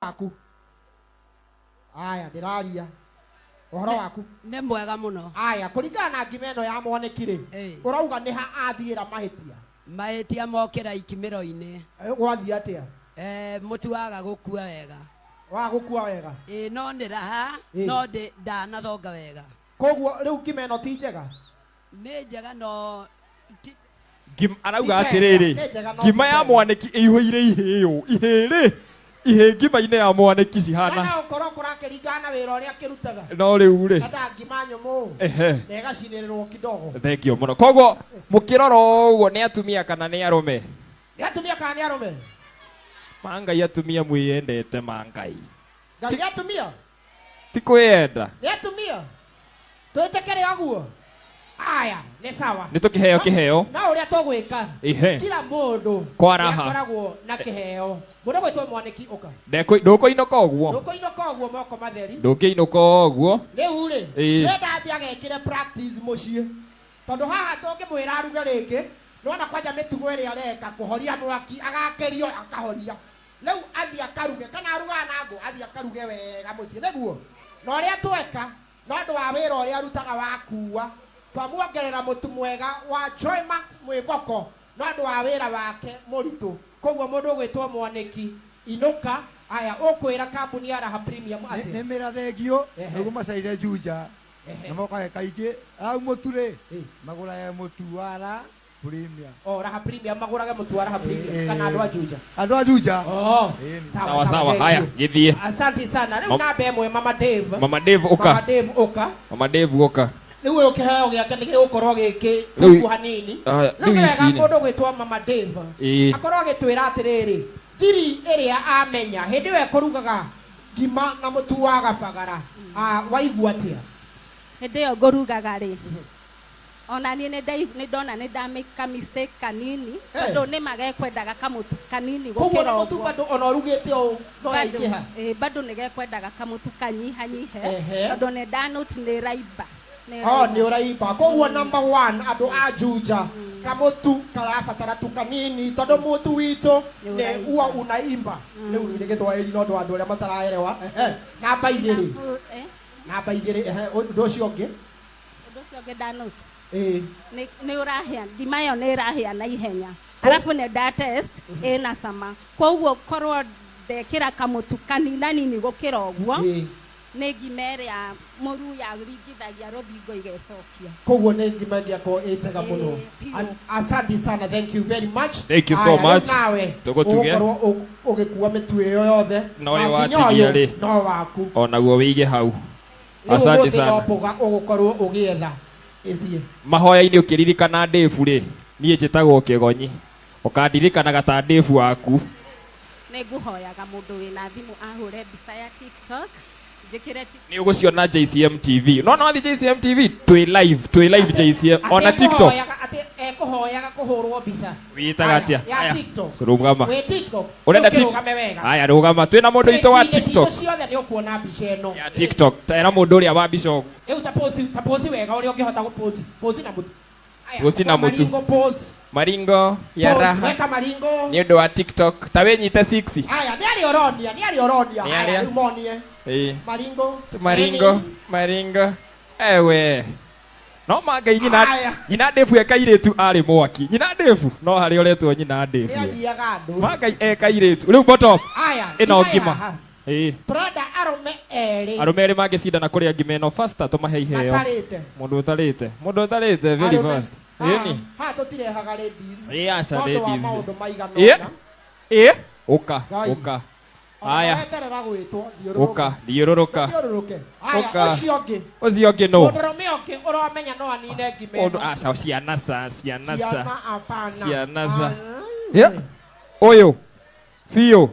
Waku aya ndĩraria ũhoro waku. Nĩ mwega mũno. Aya, kũringana na ngima ĩno ya mwanĩki rĩ, ũrauga nĩ ha athiĩra mahĩtia? Mahĩtia mokĩra ikimĩro-inĩ. Gwathiĩ atĩa? Mũtu waga gũkua wega. Waga gũkua wega? Ĩĩ, no nĩ raha. No ndanathonga wega. Koguo rĩu ngima ĩno ti njega? Nĩ njega no ti. Arauga Ti njega, atĩrĩrĩ, nĩ njega no ngima ti ya njega. mwanĩki ĩihũire ihĩũ ihĩrĩ ihĩ ngima-inĩ ya mwanĩki cihana. Kana ũkorwo kũrakĩringana na wĩra ũrĩa akĩrutaga. No rĩu rĩ, Endaga ngima nyũmũ na ĩgacinĩrĩrwo kidogo. Thengio mũno. Koguo mũkĩrora ũguo, nĩ atumia kana nĩ arũme? Nĩ atumia kana nĩ arũme? Mangai, atumia mwĩyendete, mangai. Ngai, nĩ atumia. Ti kwĩyenda. Nĩ atumia, twĩtĩkĩre ũguo. Aya, nĩ sawa. Nĩ tũkĩheo kĩheo. No ũrĩa tũgwĩka, kila mũndũ Kwa raha. nĩakoragwo na kĩheo. Mũndũ gwĩtwo mwanĩki, ũka. Ndũkũinũka ũguo. Ndũkũinũka ũguo moko matheri. Ndũngĩinũka ũguo. Rĩu rĩ, ndĩrenda athiĩ agekĩre practice mũciĩ, tondũ haha tũngĩmwĩra aruge rĩngĩ, nĩwona kwanja mĩtugo ĩrĩa areka, kũhoria mwaki, agakĩrio akahoria. Rĩu athiĩ akaruge, kana arugaga na ngũ, athiĩ akaruge wega mũciĩ nĩguo. Na ũrĩa tweka, na ũndũ wa wĩra ũrĩa arutaga wa kuua, twamuongerera mũtu mwega wa Joymax Mwĩvoko na ũndũ wa wĩra wake mũritũ. Koguo mũndũ ũgwĩtwo mwanĩki, inũka. Aya, ũkwĩra kambuni ya Raha Premium atĩa? Nĩ mĩra thengio. Nĩguo macaire Juja na mokaga kaingĩ au mũtu rĩ, magũrage mũtu wa Raha Premium. Oh, Raha Premium, magũrage mũtu wa Raha Premium kana andũ a Juja? Andũ a Juja. Oh. Ĩĩ. Sawa. Sawa sawa. Thank Haya, you. gĩthiĩ. Asante sana. Rĩu namba ĩmwe, Mama Dave. Mama Dave, ũka. Mama Dave, ũka. Mama Dave, ũka. Rĩu ũyũ kĩheo gĩake nĩ gĩgũkorwo gĩkĩ Rĩu- tungu hanini. Aya, Rĩu rĩu nĩ wega ici rĩ. mũndũ gwĩtwo Mama Dave akorwo agĩtwĩra atĩrĩrĩ, thiri ĩrĩa amenya hĩndĩ ĩyo ekũrugaga ngima na mũtu wa gabagara. Ah, waigua atĩa? Hĩndĩ ĩyo ngũrugaga rĩ, ona niĩ nĩ ndona nĩ ndamĩka mistake kanini, tondũ nĩ magekwendaga kamũtu kanini Koguo gũkĩra na mũtu ũguo. Bado ona ũrugĩte ũũ no Bado, yaingĩha. Ĩĩ, bado nĩ gekwendaga kamũtu kanyihanyihe, tondũ nĩ ndanote nĩ raimba. Nĩ Oh, ĩraimba. Nĩ ũraimba. Koguo number one, andũ a Juja, kamũtu karabatara tu kanini, tondũ mũtu witũ Nĩ nĩ ũraimba. uwa unaimba. Rĩu nĩ gĩthwaĩri, no ũndũ wa andũ arĩa mataraerewa. Namba 2. Arabu, Namba 2, ehe, ũndũ ũcio ũngĩ. Ũndũ ũcio ũngĩ ndanote, nĩ ũrahĩa, ngima ĩyo nĩ ĩrahĩa na ihenya, arabu nĩ nda test ĩna cama, koguo korwo ndekĩra kamũtu kaninanini gũkĩra ũguo, nĩ ngima ĩrĩa mũruya ringithagia rũthingo igecokia. Koguo nĩ ngima ĩngĩakorwo ĩ njega mũno. Ĩĩ, biũ. Asante sana, thank you very much. Thank you so Aya, rĩu much. nawe Tũgũtuge. ũgũkorwo ũgĩkua mĩtu ĩyo yothe. Na ũyũ Na nginya watigia ũyũ rĩ. no waku. Onaguo wĩige hau. Rĩu Asante ũmũthĩ no sana. mboga ũgũkorwo ũgĩetha ĩthiĩ. Mahoya-inĩ ũkĩririkana Dave rĩ, niĩ njĩtagwo Kĩgonyi, ũkandirikanaga ta Dave waku. Nĩ ngũhoyaga mũndũ wĩna thimũ ahũre mbica ya TikTok, njĩkĩre Nĩ ũgũciona JCM TV. No no wathiĩ JCM TV, twĩ live, twĩ live JCM ona Atĩ TikTok. Atĩ ekũhoyaga kũhũrwo mbica. Wĩtaga atĩa? Ya Aya, TikTok. Rũgama. Wĩ TikTok. Ũrenda Rĩu kĩrũgame wega. Aya, rũgama. Twĩna mũndũ witũ wa Page-inĩ citũ TikTok. ciothe nĩ ũkuona mbica ĩno. Ya TikTok. Tera mũndũ ũrĩa wa mbica ũguo. Rĩu ta post, ta post wega ũrĩa ũngĩhota gũpost. Post na mũtu. Aya, Post na mũtu. Maringo post. Maringo ya Post, raha. weka maringo. Nĩ ũndũ wa TikTok. Ta wĩnyite 6. Aya, nĩ arĩa ũronia, nĩ arĩa ũronia. Nĩ Aya, arĩa. rĩu monie. Maringo. Maringo, maringo. Ewe. No mangai nyina Aya. nyina Dave e kairĩtu arĩ mwaki. Nyina Dave no harĩa ũretwo nyina Nĩ Dave. agiaga andũ. Mangai e kairĩtu. Rĩu bottom. Aya, Ĩno ngima ngima. haha. Tũrenda arũme erĩ. Arũme erĩ mangĩcindana kũrĩa ngima ĩno faster, tũmahe iheo. Matarĩte. Mũndũ ũtarĩte. Mũndũ ũtarĩte very Arũme. fast. Haha, Ĩni. haha tũtirehaga ladies. Ĩĩ, aca, Tondũ wa ladies. maũndũ maigana ũna. Ĩ. Ũka, Ngai. ũka. Ona Aya. weterera gwĩtwo, thiũrũrũka. Ũka, thiũrũrũka. Thiũrũrũke. Aya, Ũka. ũcio ũngĩ. Ũcio ũngĩ nũ? Mũndũrũme ũngĩ ũramenya no anine ngima Mũndũ ĩno. aca, ciana ca, ciana ca. Ciana hapana. Ciana ca. Ah. Yeah. Ũyũ. Biũ.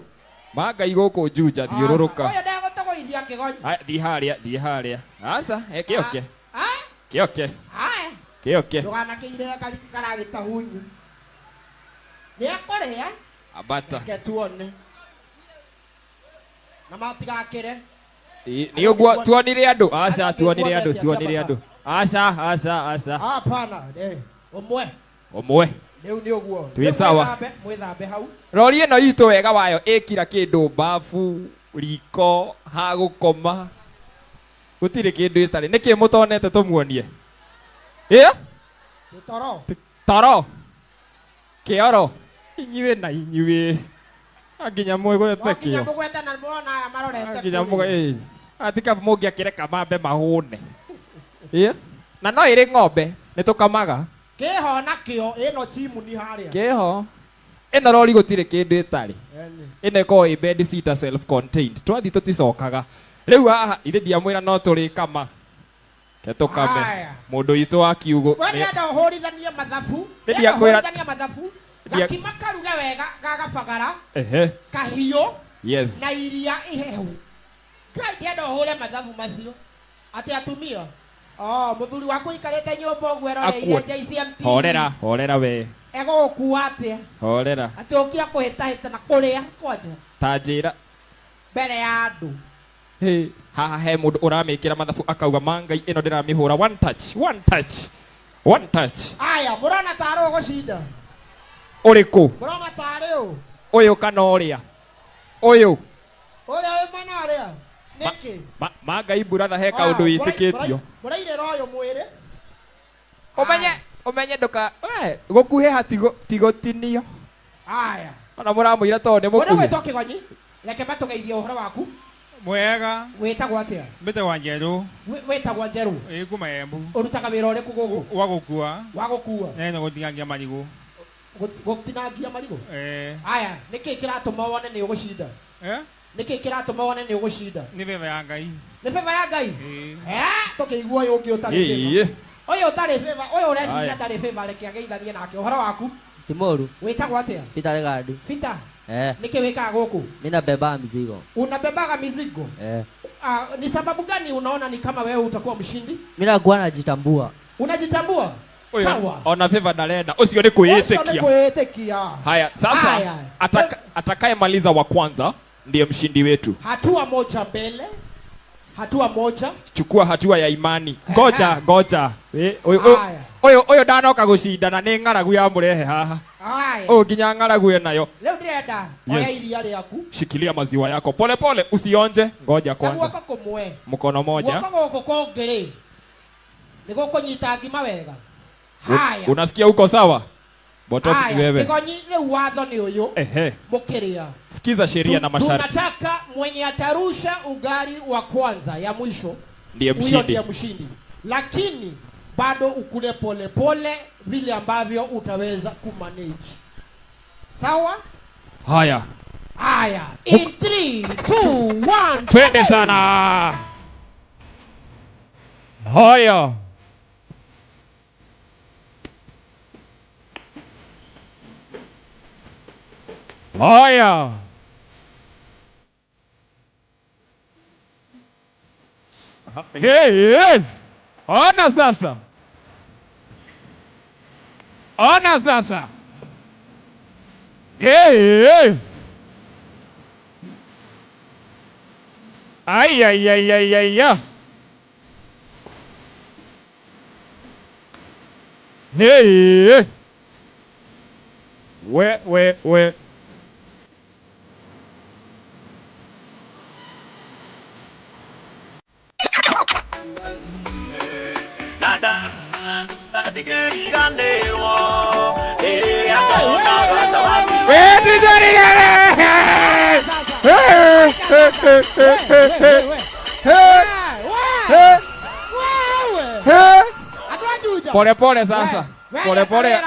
Mangai gũkũ Juja, thiũrũrũka. Ũyũ ndegũtũgũithia kĩgonyi. Aya, thiĩ harĩa, thiĩ harĩa. Aca, kĩoke. Ah? Kĩoke. Aya. Kĩoke. Ndũganakĩirĩre karagĩta hunyu. Nĩ ekũrĩa. Ambata. Reke tuone. Na matigakĩre. Nĩ ũguo tuonire andũ. Aca, tuonire andũ, tuonire andũ. Aca, aca, aca. Hapana, ũmwe. Ũmwe. Rĩu nĩ ũguo. Twĩ Rĩu sawa. Mwĩthambe hau. Rori ĩno itũ wega wayo ĩkira kĩndũ, bafu, Riko ha gũkoma. Gũtirĩ kĩndũ ĩtarĩ. Nĩkĩ mũtonete tũmuonie? Ĩ? Toro. Toro. Kĩoro. Inyuĩ na inyuĩ. Nginya mwĩgwete No nginya kĩo. mũgwete na mũrona aya marorete. Nginya kũrĩa. mũgwe. Atika mũngĩakĩreka mambe mahũne. Ĩ? Na no ĩrĩ ng'ombe nĩ tũkamaga. Kĩho na kĩo ĩno timu ni harĩa. Kĩho. Ĩno rori gũtirĩ kĩndũ ĩtarĩ. Ĩno ĩkoragwo ĩ bed sitter self contained. Twathiĩ tũticokaga. Rĩu haha ithe ndiamwĩra no tũrĩkama. Ke tũkame. Aya. Mũndũ witũ wa kiugũ. We ndĩrenda ũhũrithanie mathabu. Nĩ Ndĩrenda ndiakwĩra- ũhũrithanie mathabu. Ndia- Gakima karuge wega gagabagara Ehe. kahiũ Yes. na iria ihehu. Ngai ndĩrenda ũhũre mathabu macio. Atĩ atumia. Oh, mũthuri waku aikarĩte nyũmba ũguo eroreire Akuo. JCM TV. Horera, horera we. Egũgũkua atĩa? Horera. Atĩ ũkira kũhĩtahĩta na kũrĩa kwanja Ta njĩra. mbere ya andũ. Hey, haha he mũndũ ũramĩkĩra mathabu akauga mangai ĩno ndĩramĩhũra one touch, one touch, one touch. Aya, mũrona tarĩ ũgũcinda. Ũrĩkũ? Mũrona tarĩ ũ? Ũyũ kana ũrĩa? Ũyũ. Ũrĩa wĩ mwena ũrĩa? Nĩkĩ? Mangai brother he kaũndũ wĩtĩkĩtio. Mũrairĩra ũyũ mwĩrĩ. Ũmenye, ũmenye ndũka, we, gũkuhĩha ti gũtinio. Aya. Ona mũramũira tondũ nĩ Ũrĩa mũkuhĩ. gwĩtwo Kĩgonyi, reke matũgeithie ũhoro waku. Mwega. Wĩtagwo atĩa? Mbĩtagwo Njerũ. Wĩtagwo Njerũ. Ĩ kuma Embu. Ũrutaga wĩra ũrĩkũ gũkũ? Wa gũkua. Wa gũkua. Na gũtinangia marigũ. Gũtinangia marigũ? Eh. Aya, nĩkĩ kĩratũma wone nĩ ũgũcinda? Eh? Nĩkĩ kĩratũma wone nĩ ũgũcinda? Nĩ beba ya Ngai. Nĩ beba ya Ngai? Ĩ. Eh, tũkĩigua ũyũ ũngĩ ũtarĩ Ĩĩ. beba. Ũyũ ũtarĩ beba, ũyũ ũreciria Aya. ndarĩ beba, reke ageithanie nake. Ũhoro waku? Timoru, Wĩtagwo atĩa? Peter Regadi. Peter, Eh, nĩkĩ wĩkaga gũkũ? mimi nabeba mzigo. Unabebaga mizigo? Eh, Ah, ni sababu gani unaona ni kama wewe utakuwa mshindi? mimi nakuwa najitambua. Unajitambua? Ũyũ, Sawa. ona favor ndarenda. Ũcio nĩ Ũcio nĩ kwĩĩtĩkia. kwĩĩtĩkia. Haya, sasa Haya. atakayemaliza wa kwanza ndiye mshindi wetu. Hatua moja mbele, hatua moja. Chukua hatua ya imani. Ngoja, ngoja. Eh, ũyũ ũyũ- Haya. ũyũ ũyũ ndanoka gũcindana nĩ ng'aragu yamũrehe haha. Haya. Ũyũ nginya ng'aragu enayo. Leo ndĩrenda oya Yes. iria rĩaku Shikilia maziwa yako pole pole, usionje. Ngoja na kwanza, guoko kũmwe. mkono moja. Guoko gũkũ kũngĩ rĩ nĩ gũkũnyita ngima wega. Haya. Unasikia uko sawa? Botofu ni Haya, wewe. Kĩgonyi rĩu watho nĩ ũyũ Ehe, mũkĩrĩa. sikiza sheria na masharti. Tunataka mwenye atarusha ugali wa kwanza ya mwisho Ndiye huyo mshindi. ndiye mshindi, lakini bado ukule pole pole vile ambavyo utaweza kumanage. Sawa? Haya, Haya, in 3 2 1 twende sana. Haya. Haya. Hey, hey. Ona sasa. Ona sasa. Hey, hey. Ai, ai, ai, ai, ai, ai. Hey, hey. We, we, we. Pole pole sasa. Pole pole.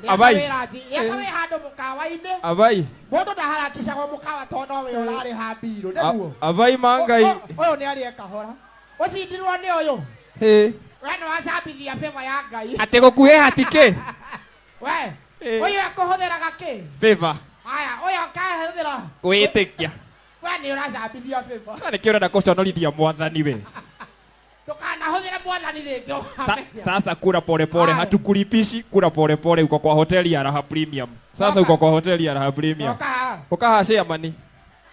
Abai. Rĩaka wĩ handũ mũkawa-inĩ Abai. mũndũ ndaharakicagwo mũkawa tondũ nowe ũrarĩha mbirũ nĩguo Abai mangai. Ũyũ nĩ arĩe kahora ũcindirwo nĩ ũyũ Hey. we nĩ wacambithia favor ya Ngai Atĩ gũkuhĩha ti kĩ? we ũyũ ekũhũthĩraga kĩ Favor. aya ũyũ akahũthĩra Gwĩtĩkia. we nĩ ũracambithia favor Na nĩkĩo ũrenda gũconorithia mwathani we. ndũkanahũthĩre mwathani rĩngĩ Sasa kula pole pole, hatukulipishi. Kula pole pole, uko kwa hoteli ya Raha Premium. Sasa uko kwa hoteli ya Raha Premium. Oka haha. Ukaha chairman.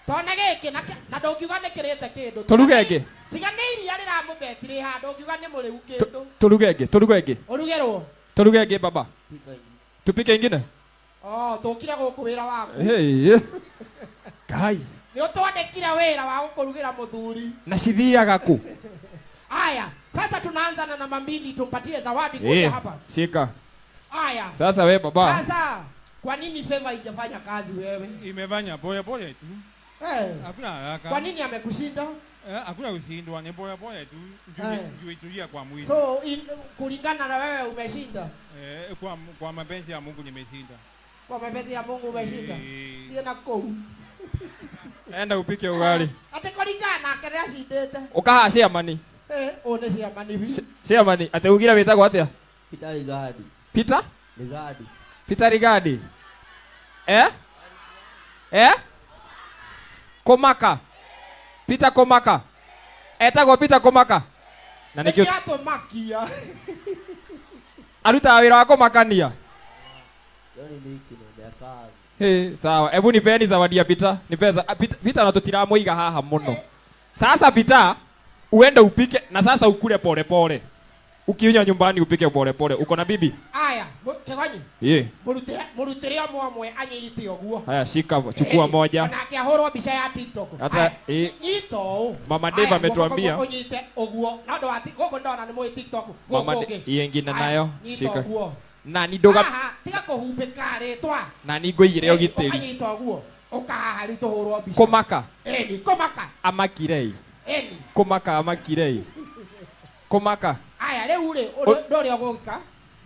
Tona gĩkĩ na ndũngiuga nĩ kĩrĩte kĩndũ Tũruge ĩngĩ? Tiga nĩ iria rĩramũbetire haha ndũngiuga nĩ mũrĩu kĩndũ Tũruge ĩngĩ, tũruge ĩngĩ. ũrugĩrwo Tũruge ĩngĩ baba. Tupike ingine? Oh, tũkire gũkũ wĩra waku Hey. Kai. nĩ Nĩ ũtwandĩkire wĩra wa gũkũrugĩra mũthuri. Na cithiaga kũ? Aya, sasa tunaanza na namba 2, tumpatie zawadi kuja hapa. Shika. Aya. Sasa we baba. Sasa kwa nini favor haijafanya kazi wewe? Imefanya pole pole tu. Hakuna haraka. Kwa nini amekushinda? Hakuna kushindwa, ni pole pole tu. Juu itulia kwa mwili. So kulingana na wewe umeshinda. Kwa mapenzi ya Mungu nimeshinda. Kwa mapenzi ya Mungu umeshinda. Ndiye na kou. Enda upike ugali. Ate kulingana nake nĩacindĩte. Ukaha chairman. Ũyũ nĩ chairman biũ. Chairman, ate ugira wĩtagwo atĩa? Peter Rigadi. Peter? Rigadi. Peter Rigadi. Eh? Eh? Komaka. Peter Komaka. Etagwo Peter Komaka. Na nikio atũmakia. Arutaga wĩra wa kũmakania. Hey, sawa. Hebu nipeni zawadi ya Peter. Nipeza Peter na tutiramuiga haha muno. Sasa Peter, uende upike na sasa ukule pole pole. Ukiunya nyumbani upike pole pole. Uko na bibi? Aya, Kigonyi. Ye. Murutire omwe anyite oguo. Haya, shika, chukua moja. Onake ahurwo mbica ya TikTok. Hata nyito ũũ. Mama Dave ametuambia. Unyite oguo. Na ndo ati gũkũ ndona nĩ mũĩ TikTok. Mama iye ngina nayo shika. Oguo. Na ni ndoga. Tiga kũhumbĩka rĩtwa. Na ni ngũigĩre ũgitĩri. Ũkanyita ũguo. Ũkahaha rĩu tũhũrwo mbica. Kũmaka. Eni, kũmaka. Amakirei. Eni. Kũmaka amakirei. Kũmaka. Aya rĩu rĩ ndũrĩa ũgũka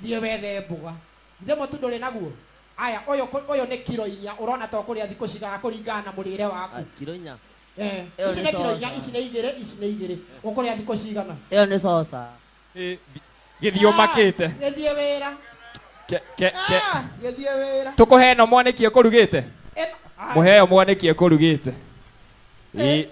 thiĩ wethe mboga. Ithe mũtu ndũrĩ naguo. Aya ũyũ nĩ kiro 4 ũrona to kũrĩa thikũ cigana kũringana na mũrĩre waku. Kiro 4. Ici nĩ kiro 4, ici nĩ 2, ici nĩ 2. Ũkũrĩa thikũ cigana? Ĩyo nĩ coca. Gĩthiĩ ũmakĩte. Gĩthiĩ wĩra. Ke ke ke. Gĩthiĩ wĩra. Tũkũhe ĩno mwanĩkie kũrugĩte. Mũheo mwanĩkie kũrugĩte.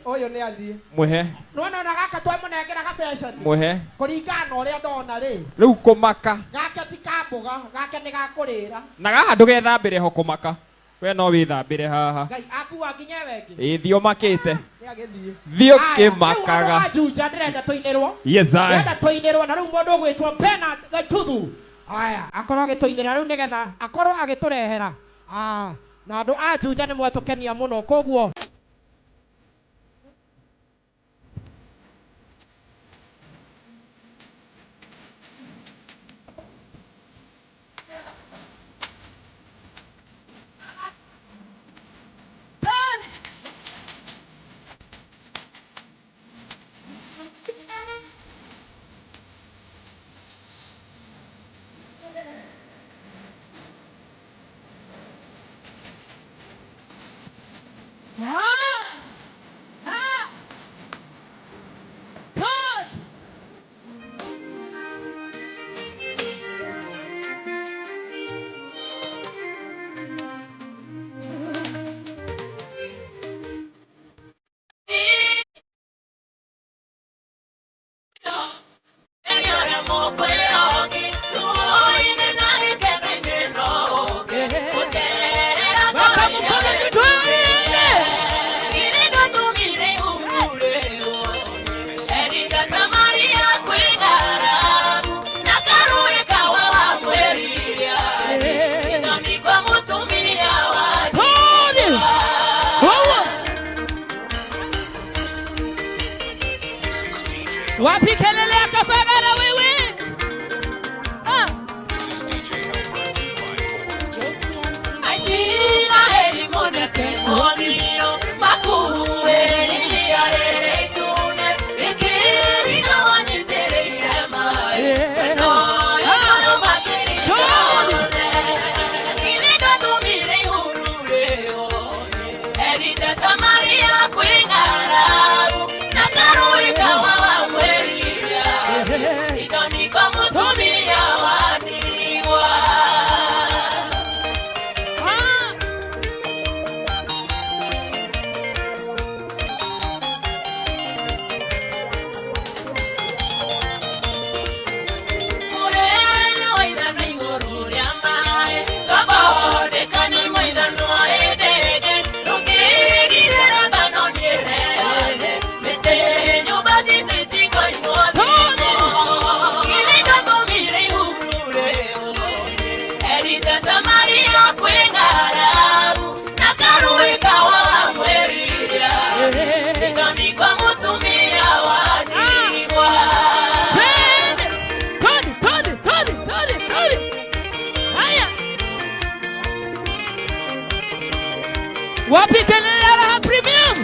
Ũyũ nĩ athiĩ. Mũhe. Nĩwona ona gaka twamũnengera gabeca. Mũhe. Kũringana na ũrĩa ndona rĩ. Rĩu kũmaka. Gake ti ka mboga, gake nĩ ga kũrĩra. Na haha ndũgethambĩre ho kũmaka. We no wĩthambĩre haha. Ngai akua nginya we ĩngĩ. Ĩ thiĩ ũmakĩte. Nĩ agĩthiĩ. Thiĩ ũkĩmakaga. Rĩu andũ a Juja ndĩrenda tũinĩrwo. Yes, I. Ndĩrenda tũinĩrwo na rĩu mũndũ ũgwĩtwo Bernard Gatuthu. Aya, akorwo agĩtũinĩra rĩu nĩgetha akorwo agĩtũrehera. Na andũ a Juja nĩ mwatũkenia mũno koguo. Wapi kelele ya Kafagara wewe? Aisira heri moneke onio makuwe ya tune ikiri na wanitere mai no yo makiri ile ndo tumire urure eri da Samaria kwingara na karui kawa mweria idoni kwa mutumia waniwa. Wapi kelele ya Raha Premium?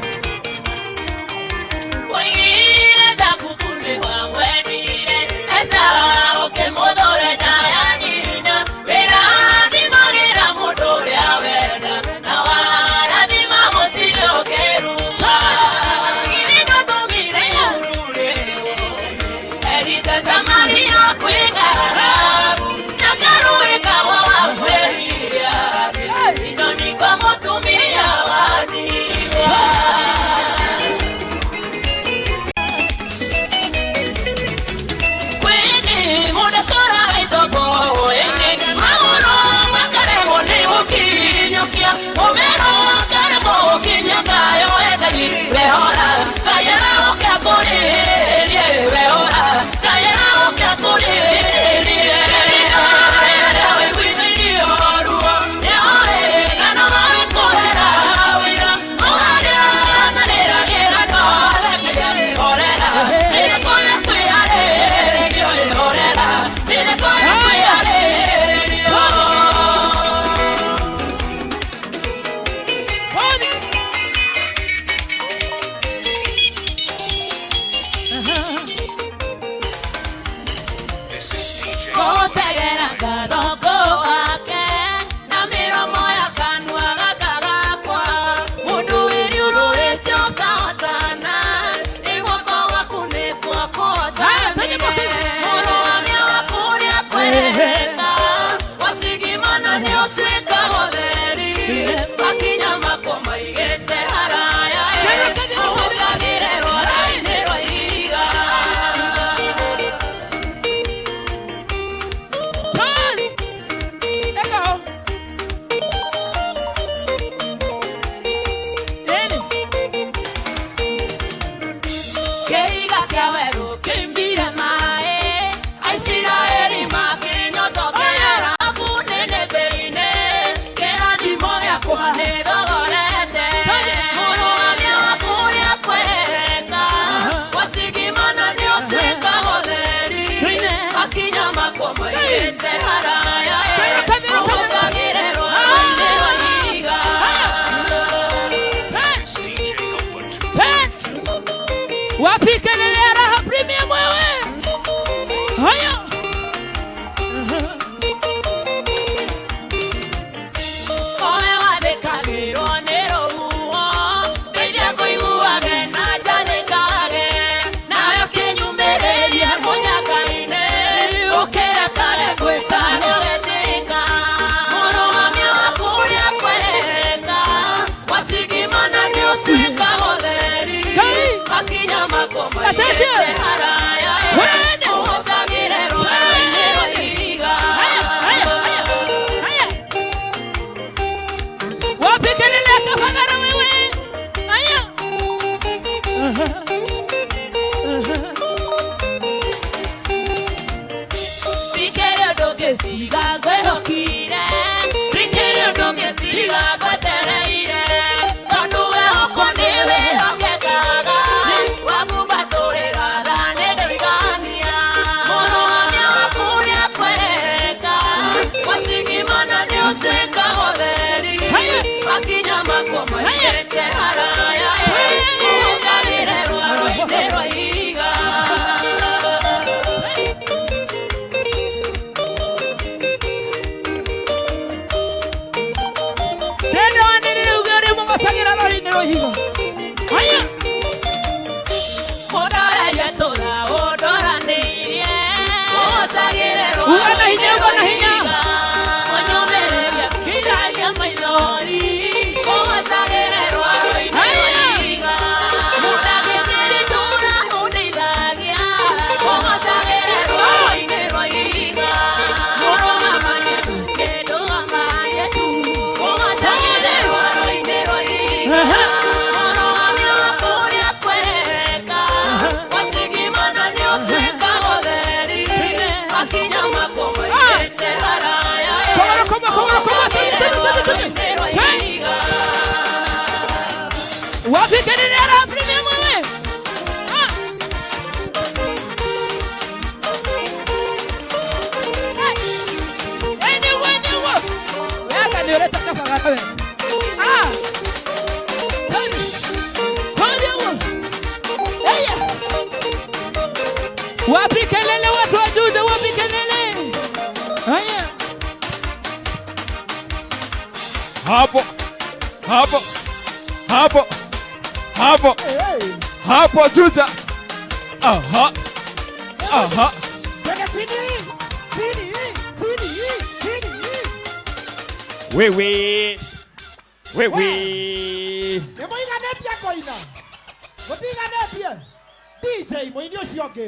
Wapi kelele ya Raha Premium wewe? Haya. Wapi kelele ya kafagara wewe? Haya. Hapo. Hapo. Hapo. Hapo Juja. Aha. Aha. Twende chini, chini, chini, chini. Wewe. Wewe. Nĩ mũiganĩtie kũina? Mũtiganĩtie? DJ mũini ũcio ũngĩ.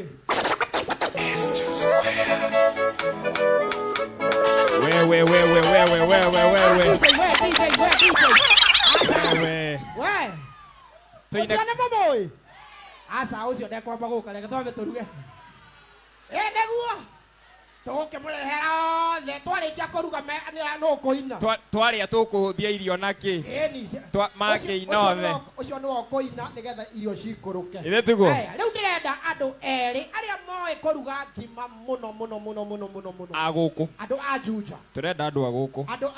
Wewe wewe wewe wewe wewe. DJ, we, DJ, we, DJ. Wewe. We. Tũine Ũcio nĩ mũmũĩ? Aca, ũcio ndekwamba gũka, reke twambe tũruge. Ĩ nĩguo tũgũkĩmũrehera othe twarĩkia kũruga nũ kũina. Twarĩa tũkũhũthia irio nakĩ? Ĩni, Makĩina ũcio othe. Ũcio nĩwe ũkũina nĩgetha irio cikũrũke. Ithe tiguo? Aya, rĩu ndĩrenda andũ erĩ arĩa moĩ kũruga ngima mũno mũno mũno mũno mũno mũno. A gũkũ. Andũ a Juja. Tũrenda andũ a gũkũ. Andũ